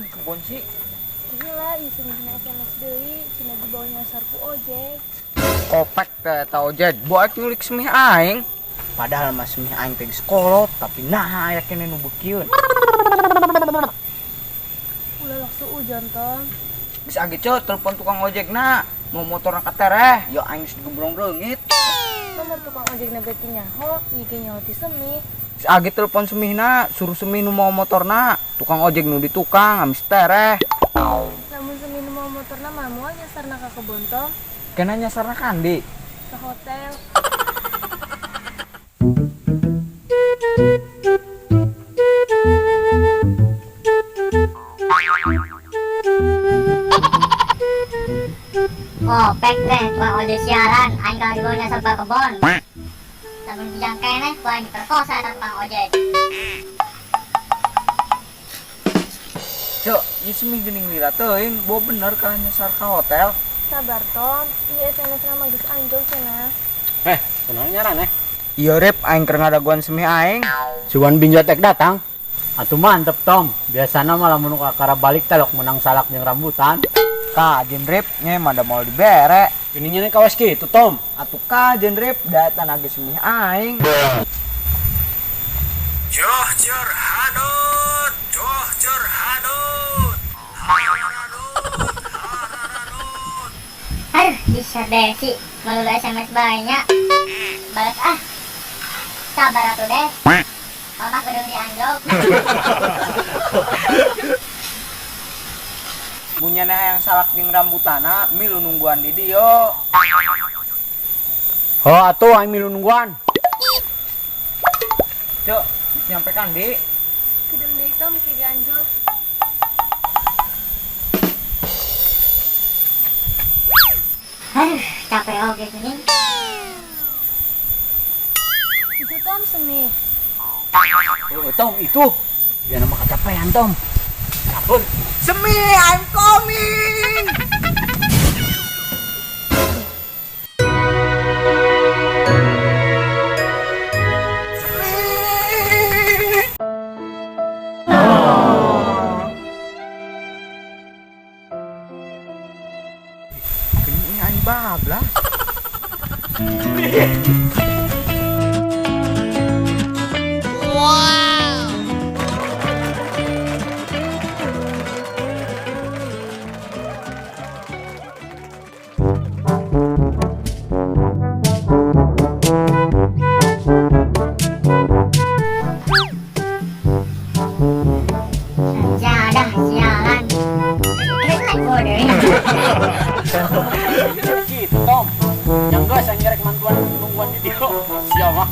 di kebon sih? Gila, isi ngina SMS deui, cenah dibawa nyasar ku ojek. Kopek teh eta ojek, boek nyulik semih aing. Padahal mah semih aing teh geus kolot, tapi nah aya keneh nu beukieun. Ulah waktu hujan, Tom. Geus age ceu telepon tukang ojekna, mau motorna katereh, ya aing geus digembrong reungit. Nomor tukang ojekna beti nyaho, ieu ge nyaho ti semih. Geus age telepon semihna, suruh semih nu mau motorna, tukang ojek nu di tukang amis tereh. Lamun semih nu mau motorna mah moal nyasarna ka kebon, Tom. Kena nyasarna kandi. Ke hotel. Kopek teh tukang ojek sialan, aing kalau dibawa nyasar ka kebon. Lamun bijang keneh ku aing diperkosa eta tukang ojek. Cek, ieu semih geuning lila teuing, bo bener kalah nyasar ka hotel. Sabar, Tom. Ieu SMS na mah geus anjog cenah. Kunaon nyaran eh? Iya Rip, aing keur ngadaguan semih aing. Cuman binjot ek datang. Atuh mantep Tom. Biasana mah lamun kakara balik teh lok menang salak jeung rambutan. Kajen Rip, nya mah da moal dibere. Gini nya kawas kitu Tom. Atuh kajen Rip, da eta nage semih aing. Joh jor hanut, joh jor hanut. Hanut, hanut. Aduh, bisa desi, melulu SMS banyak. Balas ah. Sabar atuh deh. Mama gedung dianjog. Munyana hayang salak jeung rambutana, milu nungguan di dieu. Oh, atuh aing milu nungguan. Cek, geus nyampe kandi. Gedung deui Tom ke ge anjog. Aduh, capek oge gini. Itu Tom semih. Oh, Tom itu. Dia nama kecapean Tom. Sampun. Semih, I'm coming. Semih. Gini aing bablas. Jadah sialan. Bodoh. Gitu Tom. Yang geus aing rek mantuan nungguan di dieu. Siapa?